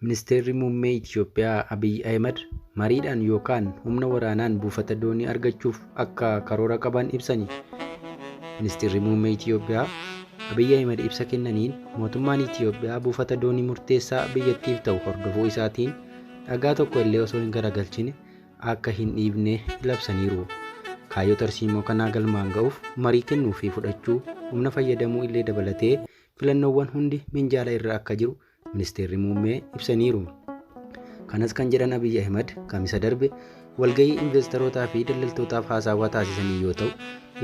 Ministeerri Muummee Itiyoophiyaa Abiy Ahimad mariidhaan yookaan humna waraanaan buufata doonii argachuuf akka karoora qaban ibsani. Ministeerri Muummee Itiyoophiyaa Abiy Ahimad ibsa kennaniin mootummaan Itiyoophiyaa buufata doonii murteessaa biyyattiif ta'u hordofuu isaatiin dhagaa tokko illee osoo hin garagalchine akka hin dhiibne labsaniiru. Kaayyoo tarsiimoo kanaa galmaan ga'uuf marii kennuu fi fudhachuu, humna fayyadamuu illee dabalatee filannoowwan hundi minjaala irra akka jiru Ministeerri Muummee ibsaniiru. Kanas kan jedhan Abiy Ahimad Kamisa darbe walgahii invastarootaa fi daldaltootaaf haasaawaa taasisanii yoo ta'u,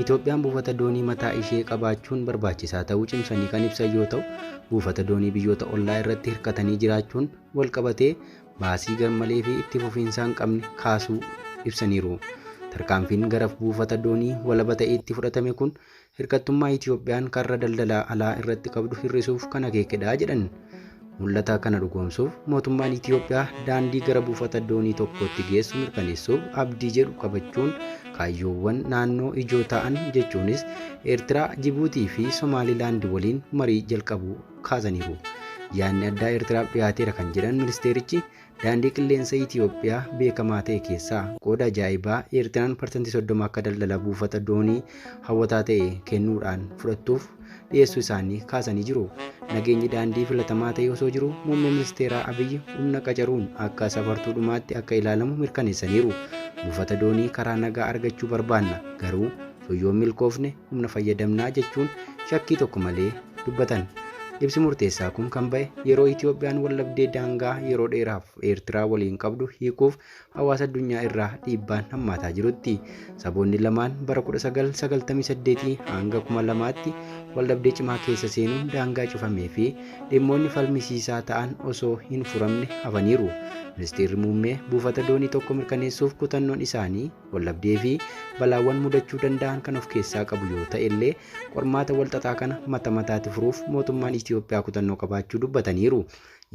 Itoophiyaan buufata doonii mataa ishee qabaachuun barbaachisaa ta'uu cimsanii kan ibsan yoo ta'u, buufata doonii biyyoota ollaa irratti hirkatanii jiraachuun walqabatee baasii garmalee fi itti fufiinsa hin qabne kaasuu ibsaniiru. Tarkaanfiin gara buufata doonii walaba ta'eetti fudhatame kun hirkattummaa Itoophiyaan karra daldalaa alaa irratti qabdu hir'isuuf kan akeekedha jedhan. Mul'ata kana dhugoomsuuf mootummaan Itoophiyaa daandii gara buufata doonii tokkootti geessu mirkaneessuuf abdii jedhu qabachuun kaayyoowwan naannoo ijoo ta'an jechuunis Eertiraa, Jibuutii fi Somaalilaand waliin marii jalqabuu kaasaniiru. Yaadni addaa Eertiraaf dhiyaateera kan jedhan ministeerichi, daandii qilleensa Itiyoophiyaa beekamaa ta'e keessaa qooda ajaa'ibaa Eertiraan parsantii 30 akka daldala buufata doonii hawwataa ta'e kennuudhaan fudhattuuf dhiyeessuu isaanii kaasanii jiru. Nageenyi daandii filatamaa ta'e osoo jiruu muummee ministeeraa Abiy humna qacaruun akka safartuu dhumaatti akka ilaalamu mirkaneessaniiru. Buufata doonii karaa nagaa argachuu barbaanna, garuu sun yoo hin milkoofne humna fayyadamna jechuun shakkii tokko malee dubbatan. Ibsi murteessaa kun kan ba'e yeroo Itiyoophiyaan waldhabdee daangaa yeroo dheeraaf Eertiraa waliin qabdu hiikuuf hawaasa addunyaa irraa dhiibbaan hammaataa jirutti. Saboonni lamaan bara 1998 hanga 2000tti waldhabdee cimaa keessa seenuun daangaa cufamee fi dhimmoonni falmisiisaa ta'an osoo hin furamne hafaniiru. Ministeerri Muummee buufata doonii tokko mirkaneessuuf kutannoon isaanii waldhabdee fi balaawwan mudachuu danda'an kan of keessaa qabu yoo ta'ellee qormaata walxaxaa kana mata mataatti furuuf mootummaan Itiyoophiyaa kutannoo qabaachuu dubbataniiru.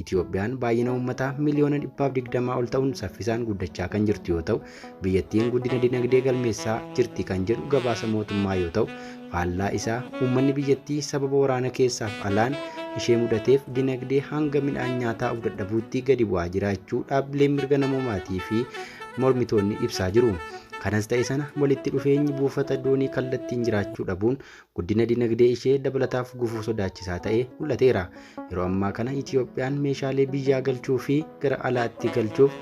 Itiyoophiyaan baay'ina uummataa miliyoona 120 ol ta'uun saffisaan guddachaa kan jirtu yoo ta'u, biyyattiin guddina dinagdee galmeessaa jirti kan jedhu gabaasa mootummaa yoo ta'u, faallaa isaa uummanni biyyattii sababa waraana keessaaf alaan ishee mudateef dinagdee hanga midhaan nyaataa of dadhabuutti gadi bu'aa jiraachuu dhaabbileen mirga namoomaatii fi mormitoonni ibsaa jiru. Kanas ta'e sana walitti dhufeenyi buufata doonii kallattiin jiraachuu dhabuun guddina dinagdee ishee dabalataaf gufuu sodaachisaa ta'ee mul'ateera. Yeroo ammaa kana Itiyoophiyaan meeshaalee biyyaa galchuu fi gara alaatti galchuuf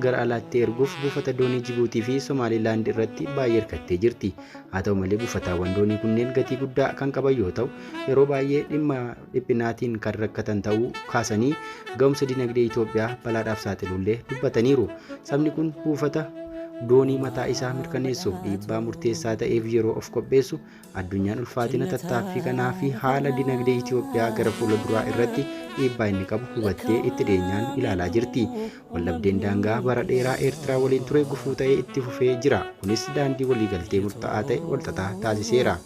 gara alaatti erguuf buufata doonii Jibuutii fi Somaalilaand irratti baay'ee hirkattee jirti. Haa ta'u malee buufataawwan doonii kunneen gatii guddaa kan qaban yoo ta'u, yeroo baay'ee dhimma dhiphinaatiin kan rakkatan ta'uu kaasanii ga'umsa dinagdee Itoophiyaa balaadhaaf saaxiluullee dubbataniiru. Sabni kun buufata doonii mataa isaa mirkaneessuuf dhiibbaa murteessaa ta'eef yeroo of qopheessu, addunyaan ulfaatina tattaaffii kanaa fi haala dinagdee Itoophiyaa gara fuula duraa irratti dhiibbaa inni qabu hubattee itti dhiyeenyaan ilaalaa jirti. Waldhabdeen daangaa bara dheeraa Eertiraa waliin ture gufuu ta'ee itti fufee jira, kunis daandii waliigaltee murtaa'aa ta'e walxaxaa taasiseera.